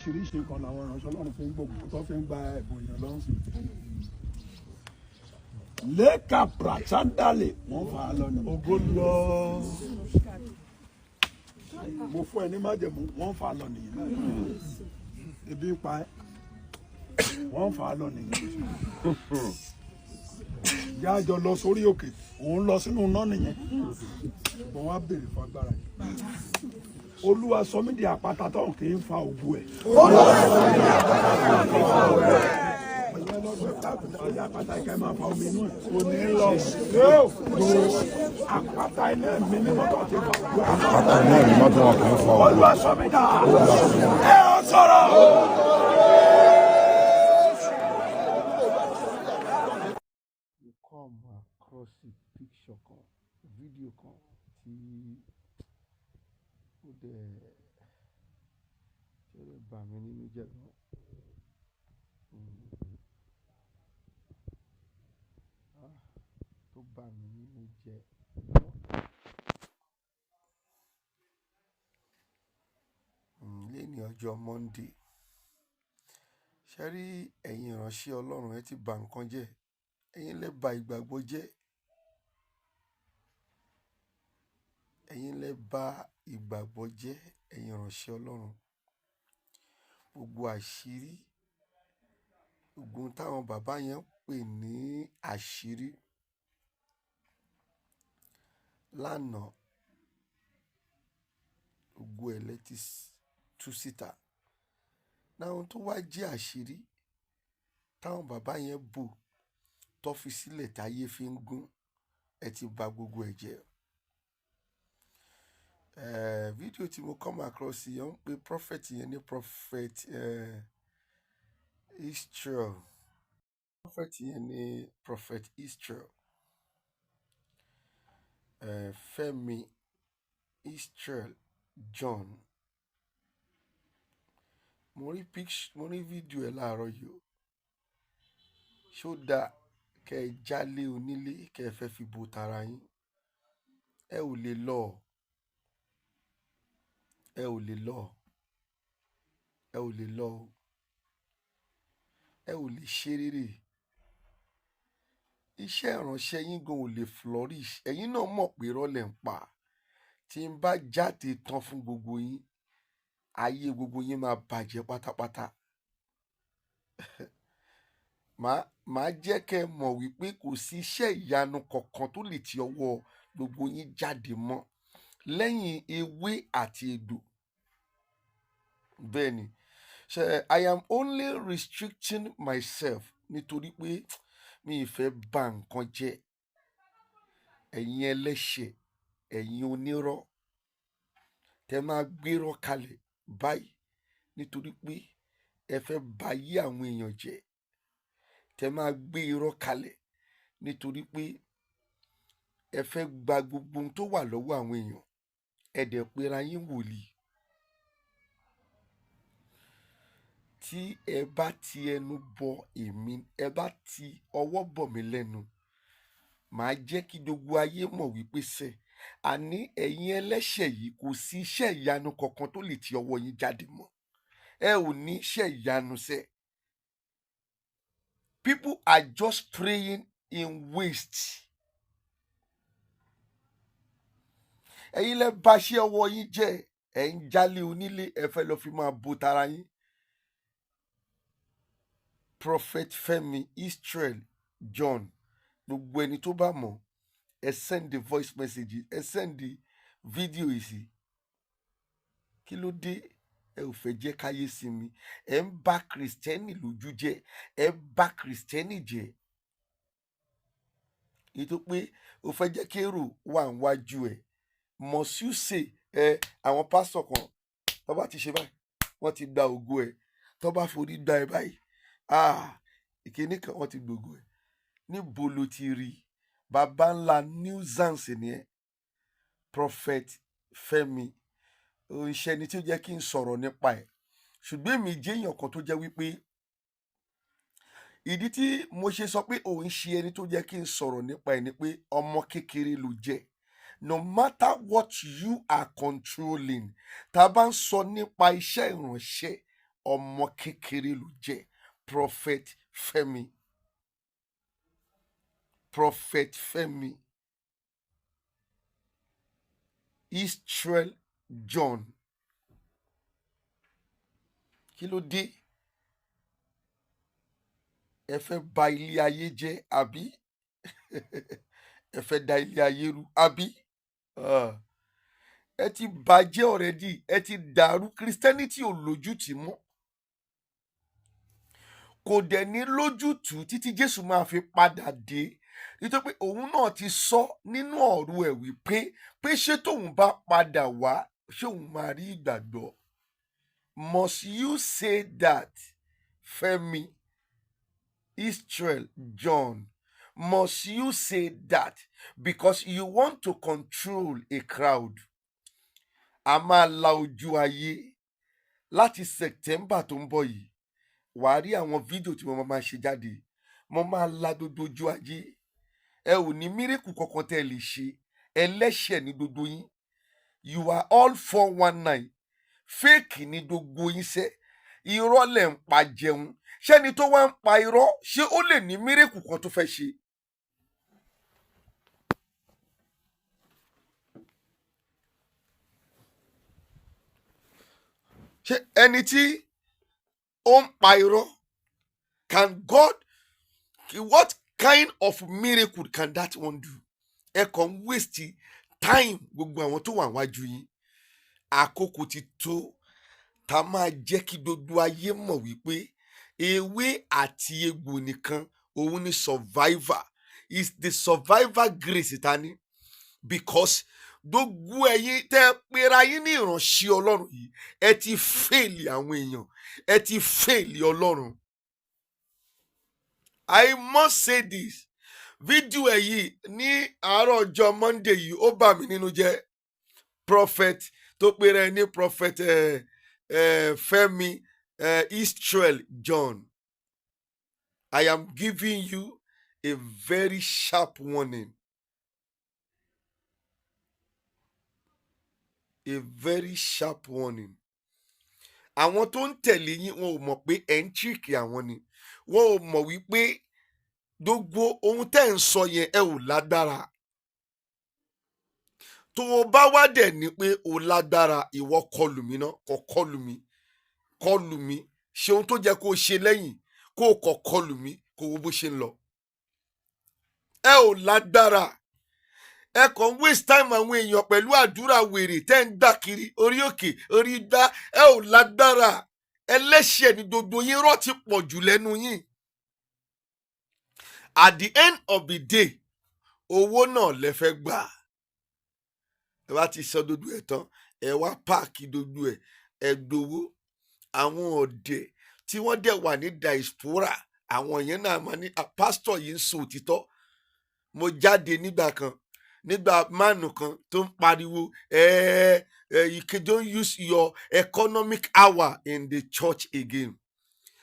Oríṣiríṣi nǹkan làwọn ìránṣẹ́ Ọlọ́run fi ń gbòògùn tó fi ń gba ẹ̀bùn èèyàn lọ́rùn sí. Lẹ́ka prachandale, wọ́n fà á lọ ní. Ògo lọ. Mo fún ẹ ní májẹ̀mú, wọ́n fà á lọ nìyẹn. Ebi ń pa ẹ́, wọ́n fà á lọ nìyẹn. Jájọ lọ sórí òkè, òun lọ sínú iná nìyẹn. Wọ́n wá béèrè fún agbára yìí. Olúwa, sọ mí di àpáta tó kì í fa ògo ẹ̀. Ìyẹn lọ gbé pàtàkì àpáta ìkẹ́ máa fa omi inú ẹ̀. Kò ní lọ. Àpáta iná mi mímọ́ tó ti fa ògo ẹ̀. Àpáta iná ẹ̀mí mọ́tò wọn kì í fọ ògo. Olúwa, sọ mí dà. Ẹ ọ sọ̀rọ̀. Mo come across a picture kan, fídíò kan tí ó dẹ̀ bà mí nínú jẹ́ gan. Ah, tó bà mí nínú jẹ́ gan. Léni ọjọ́ Monday. Ṣé rí ẹ̀yin ìránṣẹ́ Ọlọ́run, ẹ ti bà nǹkan jẹ́, ẹ̀yin lẹ bà ìgbàgbọ́ jẹ́, ẹ̀yin lẹ bà ìgbàgbọ́ jẹ́, ẹ̀yin ìránṣẹ́ Ọlọ́run. Gbogbo àṣírí, gbogbo ohun táwọn bàbá yẹn ń pè ní àṣírí lánàá, gbogbo ẹ̀ lẹ ti tú síta. Náà ohun tó wá jẹ́ àṣírí táwọn bàbá yẹn bò tó fi sílẹ̀ táyé fi ń gún, ẹ ti bà gbogbo ẹ̀ jẹ́. Fídíò tí mo come across yẹn ń pe prophet yẹn ní Prophet Israel. Prophet yẹn ní Prophet Israel. Fẹ́mi Israel John. Mo rí picture, mo rí fídíò ẹ̀ láàárọ̀ yìí o. Ṣó dáa kẹ́ ẹ jálé onílé kẹ́ ẹ fẹ́ fi bo tara yín? Ẹ ò lè lọ. Ẹ ò lè lọ. Ẹ ò lè lọ o. Ẹ ò lè ṣe rere. Iṣẹ́ ìránṣẹ́ yín gan ò lè flourish. Ẹ̀yin náà mọ̀ pé irọ́ lẹ̀ ń pa. Tí n bá jáde tán fún gbogbo yín, ayé gbogbo yín máa bàjẹ́ pátápátá. Màá jẹ́ kẹ́ ẹ mọ̀ wípé kò sí iṣẹ́ ìyanu kankan tó lè ti ọwọ́ gbogbo yín jáde mọ́ lẹ́yìn ewé àti egbò. Bẹ́ẹ̀ ni. Ṣé I am only restricting myself nítorí pé mi ì fẹ́ bà nǹkan jẹ́. Ẹ̀yin ẹlẹ́ṣẹ̀, ẹ̀yin onírọ́, tẹ máa gbérọ́ kalẹ̀ báyìí nítorí pé ẹ fẹ́ ba ayé àwọn èèyàn jẹ́. Tẹ máa gbé irọ́ kalẹ̀ nítorí pé ẹ fẹ́ gba gbogbo ohun tó wà lọ́wọ́ àwọn èèyàn. Ẹ dẹ̀ pera yín wòlíì. Tí ẹ bá ti ẹnu bọ èmi, ẹ bá ti ọwọ́ bọ̀ mí lẹ́nu, màá jẹ́ kí gbogbo ayé mọ̀ wípé sẹ́, àní ẹ̀yin ẹlẹ́ṣẹ̀ yìí, kò sí iṣẹ́ ìyanu kankan tó lè ti ọwọ́ yín jáde mọ́. Ẹ ò ní iṣẹ́ ìyanu sẹ́. People are just praying in waste. Ẹ̀yin lẹ bà iṣẹ́ ọwọ́ yín jẹ́, ẹ̀ ń jálé onílé, ẹ fẹ́ lọ fi máa bo tara yín. Prophet Femi Israel John, gbogbo ẹni tó bá mọ̀, ẹ send the voice message, ẹ send the video yìí sí. Kí ló dé? Ẹ ò fẹ́ jẹ́ káyé sinmi. Ẹ ń bà Kìrìsìtẹ́nì lójú jẹ́, ẹ ń bà Kìrìsìtẹ́nì jẹ́. Èyí tó pé o fẹ́ jẹ́ kérò wà níwájú ẹ̀. Must you say ẹ àwọn pásítọ̀ kan tó bá ti ṣe báyìí, wọ́n ti gba ògo ẹ̀. Tó bá forí gba ẹ báyìí, ah, ìkíní kan, wọ́n ti gbògo ẹ̀. Níbo ló ti rí? Baba ńlá nuisance ni ẹ. Prophet Fẹ́mi òǹṣẹ́ ni tí ó jẹ́ kí n sọ̀rọ̀ nípa ẹ̀, ṣùgbọ́n èmi jẹ́ èèyàn kan tó jẹ́ wípé ìdí tí mo ṣe sọ pé òun ṣe ẹni tó jẹ́ kí n sọ̀rọ̀ nípa ẹ̀ ni pé ọmọ kékeré ló jẹ́. No matter what you are controlling, tá a bá ń sọ nípa iṣẹ́ ìránṣẹ́ Ọmọ kékeré ló jẹ́. Prophet Fẹ́mi, Prophet Fẹ́mi Israel John, kí ló dé? Ẹ fẹ́ ba ilé ayé jẹ́, àbí ẹ fẹ́ da ilé ayé rú, àbí? Ah, ẹ ti bàjẹ́ already, ẹ ti dàrú. Christianity ò lójútìí mọ́, kò dẹ̀ ní lójútùú títí Jésù máa fi padà dé, nítorí pé òun náà ti sọ nínú ọ̀rọ̀ ẹ̀ wípé pé ṣé tóun bá padà wá, ṣé òun máa rí ìgbàgbọ́? Must you say that, Fẹ́mi Israel John? Must you say that because you want to control a crowd? A máa la ojú ayé láti September tó ń bọ̀ yìí. Wàá rí àwọn fídíò tí mo máa ṣe jáde. Mo máa la gbogbo ojú ayé. Ẹ ò ní miracle kankan tẹ́ ẹ lè ṣe. Ẹlẹ́ṣẹ̀ ní gbogbo yín. You are all 419, fake ní gbogbo yín sẹ́. Irọ́ lẹ̀ ń pa jẹun. Ṣẹ́ni tó wá ń pa irọ́, ṣé ó lè ní miracle kan tó fẹ́ ṣe? Ṣé ẹni tí ó ń pa irọ́, can God, what kind of miracle can that one do? Ẹ kàn ń waste time gbogbo àwọn tó wà wájú yín. Àkókò ti tó tá a máa jẹ́ kí gbogbo ayé mọ̀ wípé ewé àti egbò nìkan òun ni survivor, is the survivor grace ta ni, because gbogbo ẹ̀yin tẹ́ ẹ pera yín ní ìránṣẹ́ Ọlọ́run yìí, ẹ ti fail àwọn èèyàn, ẹ ti fail Ọlọ́run. I must say this. Fídíò ẹ̀ yìí ní àárọ̀ ọjọ́ Monday yìí, ó bà mí nínú jẹ́. Prophet tó pera ẹ ní Prophet Fẹ́mi Israel John, I am giving you a very sharp warning, a very sharp warning. Àwọn tó ń tẹ̀lé yín, wọn ò mọ̀ pé ẹ̀ ń trick àwọn ni. Wọn ò mọ̀ wípé gbogbo ohun tẹ́ ń sọ yẹn, ẹ ò lágbára. Tó o bá wá dẹ̀ ní pé o lágbára, ìwọ kọlù mí náà, kọ kọlù mí, kọlù mí, ṣe ohun tó jẹ́ kó o ṣe lẹ́yìn, kó o kọ kọlù mí, kó o wo bó ṣe ń lọ. Ẹ ò lágbára. Ẹ kàn ń waste time àwọn èèyàn pẹ̀lú àdúrà wèrè tẹ́ ń gbà kiri orí òkè, orí igbá. Ẹ ò lágbára. Ẹlẹ́ṣẹ̀ ní gbogbo yín. Rọ́ ti pọ̀ jù lẹ́nu yín. At the end of the day, owó náà lẹ fẹ́ gbà. Ẹ bá ti sọ gbogbo ẹ̀ tán, ẹ wá pack gbogbo ẹ̀, ẹ gbowó. Àwọn ọ̀dẹ̀ tí wọ́n dẹ̀ wà ní diaspora, àwọn yẹn náà máa ní, "Ah, pásítọ̀ yìí ń sọ òtítọ́." Mo jáde nígbà kan, nígbà mánu kan tó ń pariwo, ẹ you can don't use your economic hour in the church again."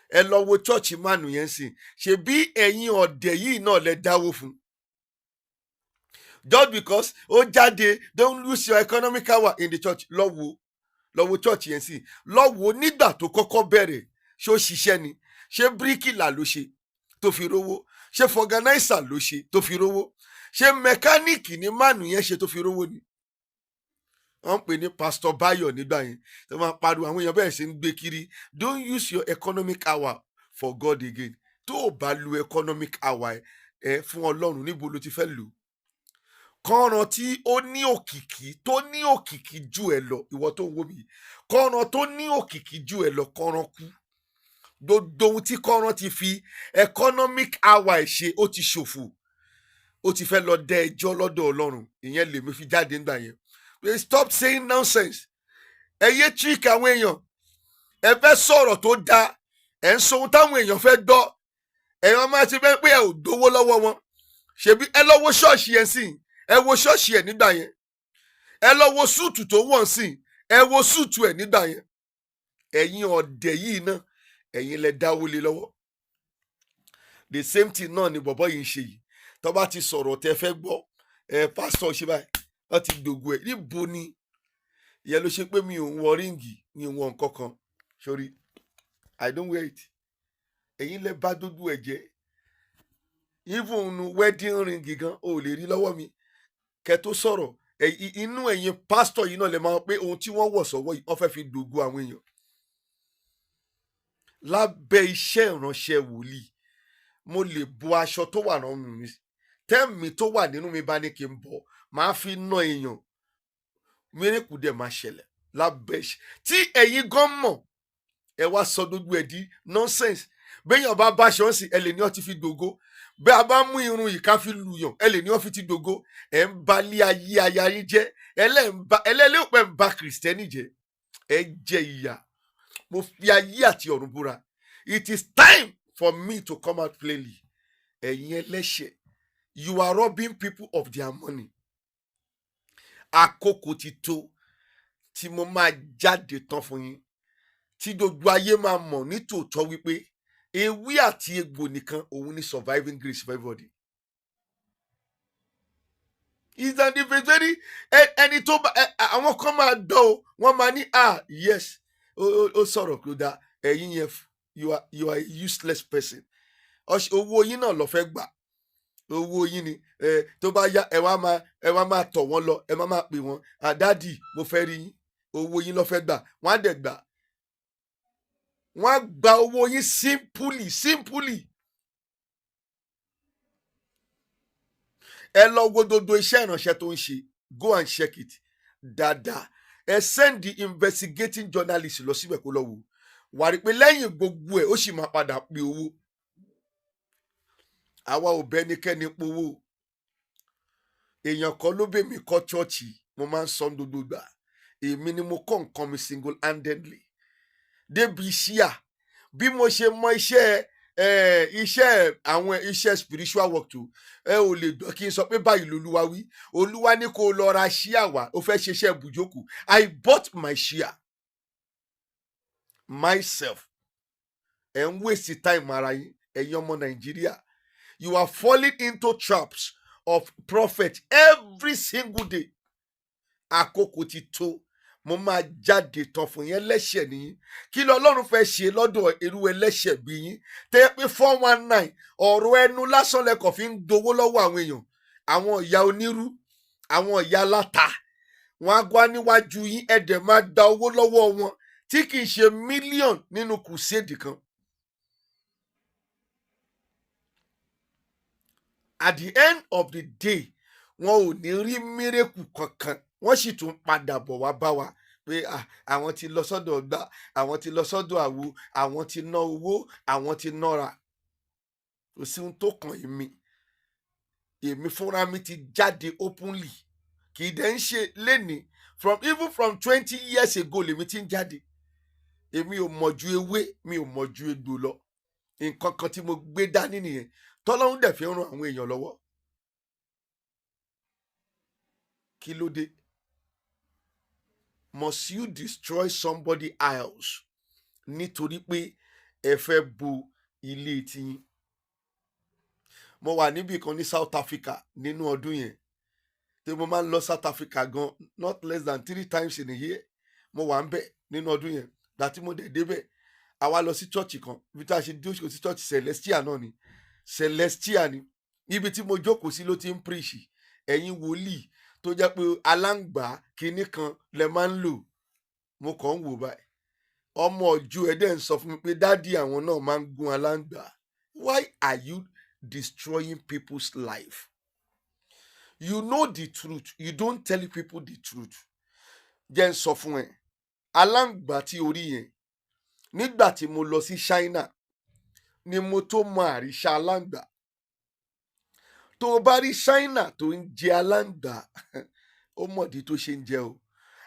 Ẹ lọ wo church mánu yẹn sìn. Ṣebí ẹ̀yin ọ̀dẹ̀ yìí náà lẹ dáwó fún, just because ó jáde, "Don't use your economic hour in the church." Lọ wo, lọ wo church yẹn sìn. Lọ wo nígbà tó kọ́kọ́ bẹ̀rẹ̀. Ṣó ṣiṣẹ́ ni? Ṣé bíríkìlà ló ṣe tó fi rówó? Ṣé vulcanizer ló ṣe tó fi rówó? Ṣé mẹkáníìkì ní mánu yẹn ṣe tó fi rówó ni? Wọ́n ń pè ní Pastor Bayo nígbà yẹn, tó máa pariwo, àwọn èèyàn bẹ́ẹ̀ ṣe ń gbé kiri, "Don't use your economic hour for God again." Tó o bá lu economic hour ẹ fún Ọlọ́run, níbo ló ti fẹ́ lò ó? Kọ́ran tí ó ní òkìkí, tó ní òkìkí jù ẹ lọ, ìwọ tó ń wò mí, kọ́ran tó ní òkìkí jù ẹ lọ, kọ́ran kú. Gbogbo ohun tí kọ́ran ti fi economic hour ẹ̀ ṣe, ó ti ṣòfò. Ó ti fẹ́ lọ dẹ ẹjọ́ lọ́dọ̀ Ọlọ́run. Ìyẹn lèmi fi jáde ńgbà yẹn pé stop saying nonsense. Ẹ yé trick àwọn èèyàn. Ẹ fẹ́ sọ̀rọ̀ tó dáa, ẹ ń sọ ohun táwọn èèyàn fẹ́ gbọ́. Ẹ̀yàn máa ṣe bẹ́ẹ̀ pé ẹ ò gbowó lọ́wọ́ wọn. Ṣebí ẹ lọ wo ṣọ́ọ̀ṣì yẹn sìn, ẹ wo ṣọ́ọ̀ṣì ẹ̀ nígbà yẹn. Ẹ lọ wo suit tó wọ̀ sìn, ẹ wo suit ẹ̀ nígbà yẹn. Ẹ̀yin ọ̀dẹ̀ yìí náà, ẹ̀yin lẹ dáwó lé lọ́wọ́. The same thing náà ni bọ̀bọ́ yìí ń ṣe yìí. Tó bá ti sọ̀rọ̀ tẹ fẹ́ gbọ́, ẹ pásítọ̀ ṣe báyìí, wọ́n ti gbogbo ẹ̀. Níbo ni ìyẹn ló ṣe pé mi ò ń wọ ring, mi ò ń wọ nǹkan kan sórí. I don't wear it. Ẹ̀yin lẹ bá dúdú ẹ̀ jẹ́. Even wedding ring gan o lè rí lọ́wọ́ mi. Kẹ́ tó sọ̀rọ̀, inú ẹ̀yin pásítọ̀ yìí náà lè máa pé ohun tí wọ́n wọ̀ sọ́wọ́ yìí, wọ́n fẹ́ fi dògo àwọn èèyàn lábẹ́ iṣẹ́ ìránṣẹ́ wòlíì. Mo lè bo aṣọ tó wà lọ́rùn mi. Tẹ́mi tó wà nínú mi bá ní kí n bọ̀, máa fi ná èèyàn, miracle dẹ̀ máa ṣẹlẹ̀ lábẹ́ iṣẹ́ tí ẹ̀yin gan mọ̀. Ẹ wá sọ gbogbo ẹ̀ di nonsense. Béèyàn bá bá aṣọ ń sìn, ẹ lè ní ọtí fi dògo. Bẹ́ẹ̀ a bá mú irun yìí ká fi lùyàn, ẹ lè ní ọ́ fi ti dògo. Ẹ̀ ń ba ilé ayé aya yín jẹ́, ẹlẹ́lẹ́ òpẹ́ ń ba Christian jẹ́. Ẹ jẹ ìyà. Mo fi ayé àti ọ̀run búra, it is time for me to come out plainly. Ẹ̀yin ẹlẹ́ṣẹ̀, you are robbing people of their money. Àkókò ti tó tí mo máa jáde tán fún yín, tí gbogbo ayé máa mọ̀ nítòótọ́ wípé ewé àti egbò nìkan òun ni surviving grace for everybody. Is an very ẹni tó bá àwọn kan máa dán o, wọ́n máa ní, "Ah yes, ó sọ̀rọ̀ kó dáa." Ẹ̀yin yẹn, you are a useless person. Owó yín náà lọ fẹ́ gbà, owó yín ni. Ẹ tó bá yá, ẹ wá máa tọ̀ wọ́n lọ, ẹ má máa pè wọ́n, "Ah daddy, mo fẹ́ rí yín." Owó yín lọ fẹ́ gbà, wọ́n á dẹ̀ gbà, wọ́n á gba owó yín simply simply. Ẹ lọ wo gbogbo iṣẹ́ ìránṣẹ́ tó ń ṣe. Go and check it dáadáa. Ẹ send the investigating journalist lọ síbẹ̀ kó lọ wò. Wà á rí i pé lẹ́yìn gbogbo ẹ̀, ó sì máa padà pé owó. Àwa ò bẹ́nikẹ́ni powó. Èèyàn kan ló bẹ̀ mí kọ́ church. Mo máa ń sọ ní gbogbo ìgbà, èmi ni mo kọ́ nǹkan mi single handedly débi iṣẹ́ bí mo ṣe mọ iṣẹ́ iṣẹ́ àwọn iṣẹ́ spiritual work tó. Ẹ ò lè gbọ́ kí n sọ pé báyìí lolúwa wí, Olúwa ní kó o lọ ra chair wá, ó fẹ́ ṣiṣẹ́ ibùjókòó. I bought my chair myself. Ẹ ń waste time ara yín. Ẹ̀yin ọmọ Nàìjíríà, you are falling into traps of prophet every single day. Àkókò ti tó, mo máa jáde tán fún yẹn. Ẹlẹ́ṣẹ̀ nìyí. Kí lọ Ọlọ́run fẹ́ ṣe lọ́dọ̀ irú ẹlẹ́ṣẹ̀ bí yín tẹ́ pé 419, ọ̀rọ̀ ẹnu lásán lẹ́kọ̀ọ́ fi ń dowó lọ́wọ́ àwọn èèyàn? Àwọn ìyá onírú, àwọn ìyá aláta, wọn á gbá níwájú yín, ẹ dẹ̀ máa gba owó lọ́wọ́ wọn tí kì í ṣe million nínú crusade kan. At the end of the day, wọn ò ní rí miracle kankan. Wọ́n sì tún padà bọ̀ wá bá wa pé, "Ah, àwọn ti lọ sọ́dọ̀ gbá, àwọn ti lọ sọ́dọ̀ àwo, àwọn ti ná owó, àwọn ti nára." Kò sí ohun tó kàn èmi. Èmi fúnra mi ti jáde openly. Kì í dẹ̀ ń ṣe lénìí, from even from 20 years ago lèmi ti ń jáde. Èmi ò mọ̀ ju ewé, mi ò mọ̀ ju egbò lọ. Nǹkan kan tí mo gbé dání nìyẹn, tọ́lọ́run dẹ̀ fi ń ran àwọn èèyàn lọ́wọ́. Kí ló dé? Must you destroy somebody else nítorí pé ẹ fẹ́ bo ilé tiyín? Mo wà níbì kan ní South Africa nínú ọdún yẹn tí mo máa ń lọ South Africa gan, not less than three times in a year. Mo wà ń bẹ̀ nínú ọdún yẹn. Gbàtí mo dẹ̀ débẹ̀, àwa lọ sí church kan. Ibi tí a ṣe jókòó sí, church Celestia náà ni, Celestia ni. Ibi tí mo jókòó sí ló ti ń preach. Ẹ̀yin wòlíì tó jẹ́ pé aláǹgbá kinní kan lẹ máa ń lò, mo kàn ń wò báyìí. Ọmọ ọjọ́ ẹ dẹ̀ ń sọ fún mi pé daddy àwọn náà máa ń gún aláǹgbá. Why are you destroying people's life? You know the truth, you don't tell people the truth. Jẹ́ ń sọ fún ẹ, aláǹgbá tí orí yẹn, nígbà tí mo lọ sí China ni mo tó mọ àríṣà aláǹgbá. Tó o bá rí China tó ń jẹ aláǹgbá, ó mọ̀dí tó ṣe ń jẹ o.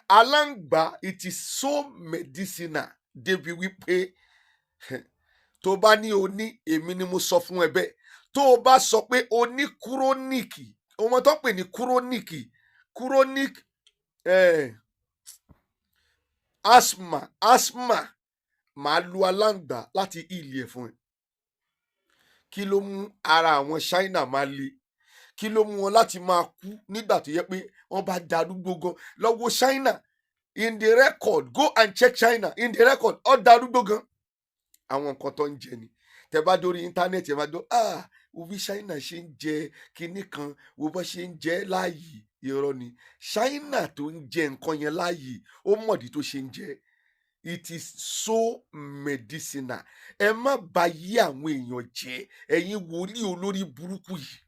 Aláǹgbá, it is so medicinal débi wípé tó bá ní o ní, èmi ni mo sọ fún ẹ bẹ́ẹ̀, tó o bá sọ pé o ní chronic, ọmọ tó ń pè ní chronic chronic asthma, màá lu aláǹgbá láti ìlì ẹ̀ fún ẹ. Kí ló mú ara àwọn China máa le? Kí ló mú wọn láti máa kú nígbà tó yẹ pé wọ́n bá darúgbó gan? Lọ́wọ́ China in the record, go and check China in the record, ó darúgbó gan. Àwọn nǹkan tó ń jẹ ni. Tẹ bá dórí internet, ẹ máa dó, "Ah, wo bí China ṣe ń jẹ kinní kan, wo bó ṣe ń jẹ láàyè." Irọ́ ni. China tó ń jẹ nǹkan yẹn láàyè, ó mọ̀dí tó ṣe ń jẹ. It is so medicinal. Ẹ má bà yí àwọn èèyàn jẹ́, ẹ̀yin wòlíì olórí burúkú yìí.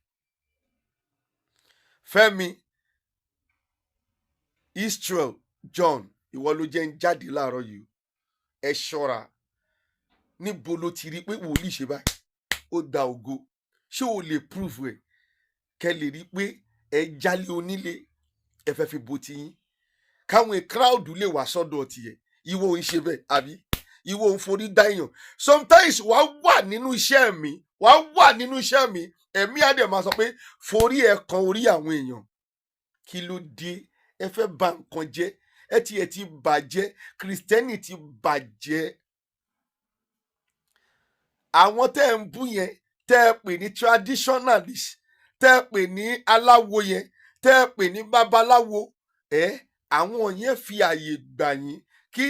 Fẹ́mi Israel John, ìwọ ló jẹ́ ń jáde láàárọ̀ yìí. Ẹ ṣọ́ra. Níbo ló ti rí pé wòlíì ṣe báyìí, ó da ògo? Ṣé o lè prove ẹ? Kẹ lè rí pé ẹ jálé onílé, ẹ fẹ́ fi bo tiyín, káwọn crowd lè wá sọ́dọ̀ tiẹ̀. Ìwọ ò ń ṣe bẹ́ẹ̀, àbí ìwọ ò ń forí dá èèyàn? Sometimes wàá wà nínú iṣẹ́ mi, wàá wà nínú iṣẹ́ mi, ẹ̀mí á dẹ̀ máa sọ pé forí ẹ̀ kan orí àwọn èèyàn. Kí ló dé? Ẹ fẹ́ bà nǹkan jẹ́. Ẹ tiẹ̀ ti bàjẹ́. Kìrìsìtẹ́nì ti bàjẹ́. Àwọn tẹ́ ẹ̀ ń bú yẹn, tẹ́ ẹ pè ní traditionalist, tẹ́ ẹ pè ní aláwo yẹn, tẹ́ ẹ pè ní babaláwo ẹ, àwọn yẹn fi àyè gbà yín kí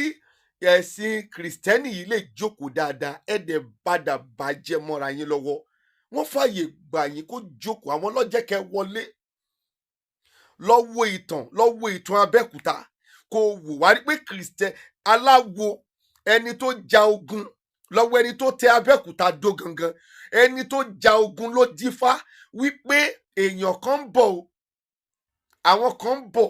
ẹ̀sìn kìrìsìtẹ́nì yìí lè jókòó dáadáa. Ẹ dẹ̀ padà bàjẹ́ mọ́ra yín lọ́wọ́. Wọ́n fàyè gbà yín kó jókòó. Àwọn lọ́jẹ́ kẹ́ wọlé. Lọ wo ìtàn, lọ wo ìtàn Abẹ́òkúta, kó wò wá rí pé kìrìsìtẹ́ aláwo, ẹni tó ja ogun lọ́wọ́, ẹni tó tẹ Abẹ́òkúta dó gangan, ẹni tó ja ogun ló dífá wípé èèyàn kan ń bọ̀ o, àwọn kan ń bọ̀.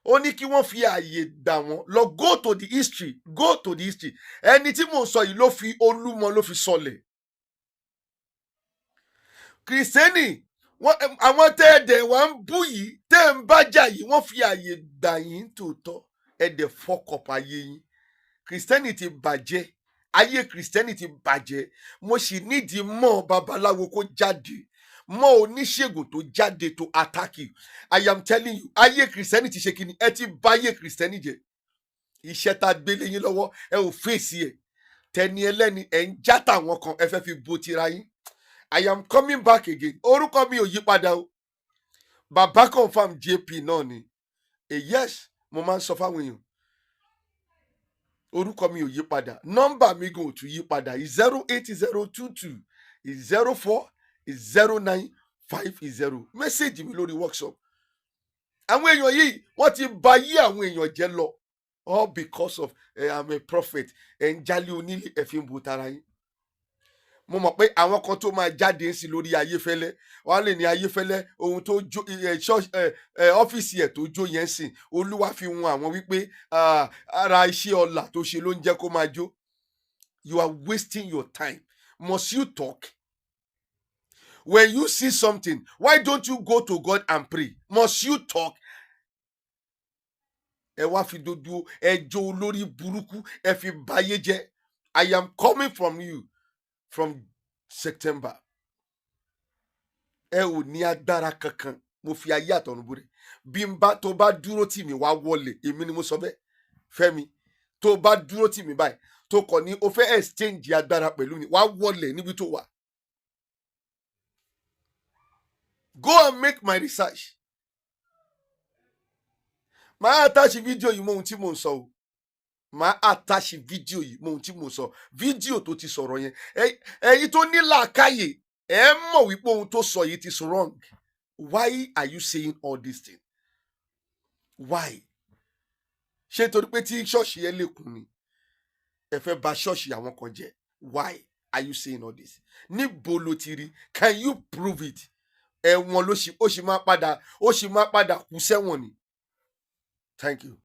Ó ní kí wọ́n fi ààyè gbà wọ́n lọ. Go to the history, go to the history. Ẹni tí mò ń sọ yìí ló fi Olúmọ ló fi sọlẹ̀. Kìrìsìtẹ́nì, àwọn tẹ́ ẹ dẹ̀ wá ń bú yìí, tẹ́ ẹ ń bájà yìí, wọ́n fi ààyè gbà yín tòótọ́. Ẹ dẹ̀ fọkọ̀pọ̀ ayé yín. Kìrìsìtẹ́nì ti bàjẹ́, ayé kìrìsìtẹ́nì ti bàjẹ́. Mo sì nídìí mọ́ babaláwo kó jáde, mọ́ oníṣègùn tó jáde to attack you. I am telling you, ayé kìrìsìtẹ́nì ti ṣe kíni? Ẹ ti bà ayé kìrìsìtẹ́nì jẹ́. Iṣẹ́ tá a gbélé yín lọ́wọ́, ẹ ò fèsì ẹ̀. Tẹni ẹlẹ́ni ẹ̀ ń já tàwọn kan, ẹ fẹ́ fi bo tira yín. I am coming back again. Orúkọ mi ò yí padà o, Baba Confam JP náà ni. Yes, mo máa ń sọ fáwọn èèyàn, orúkọ mi ò yí padà, nọ́mbà mi gan ò tún yí padà: 08022040950. Message mi lórí WhatsApp. Àwọn èèyàn yìí, wọ́n ti bà yí àwọn èèyàn jẹ́ lọ, all because of I'm a prophet. Ẹ̀ ń jálé onílé, ẹ̀ fi ń bo tara yín. Mo mọ̀ pé àwọn kan tó máa jáde sí lórí Ayéfẹ́lẹ́, wọ́n á lè ní Ayéfẹ́lẹ́, ohun tó jó ẹ ọ́fíìsì ẹ̀ tó jó yẹn sìn, Olúwa fi wọn àwọn wípé ara iṣẹ́ ọlà tó ṣe ló ń jẹ́ kó máa jó. You are wasting your time. Must you talk? When you see something, why don't you go to God and pray? Must you talk? Ẹ wá fi dodo ẹjọ́ olórí burúkú, ẹ fi báyé jẹ́. I am coming from you from September. Ẹ ò ní agbára kankan. Mo fi ayé àtọ̀run búrẹ́. Bí n bá tó bá dúró tì mí, wá wọlé. Èmi ni mo sọ bẹ́ẹ̀. Fẹ́mi, tó bá dúró tì mí báyìí, tó kàn ní o fẹ́ exchange agbára pẹ̀lú mi, wá wọlé níbi tó wà. Go and make my research. Màá attach fídíò yìí mọ́ ohun tí mò ń sọ o. Màá attach fídíò yìí mọ́ ohun tí mò ń sọ, fídíò tó ti sọ̀rọ̀ yẹn. Ẹ̀yin tó ní làákàyè, ẹ mọ̀ wípé ohun tó sọ yìí ti sọ wrong. Why are you saying all this thing? Why? Ṣé torí pé tí ṣọ́ọ̀ṣì yẹn lè kún ni ẹ fẹ́ bà ṣọ́ọ̀ṣì àwọn kan jẹ́? Why are you saying all this? Níbo ló ti rí? Can you prove it? Ẹ̀wọ̀n ló ṣì ó sì máa padà, ó sì máa padà kú sẹ́wọ̀n ni. Thank you.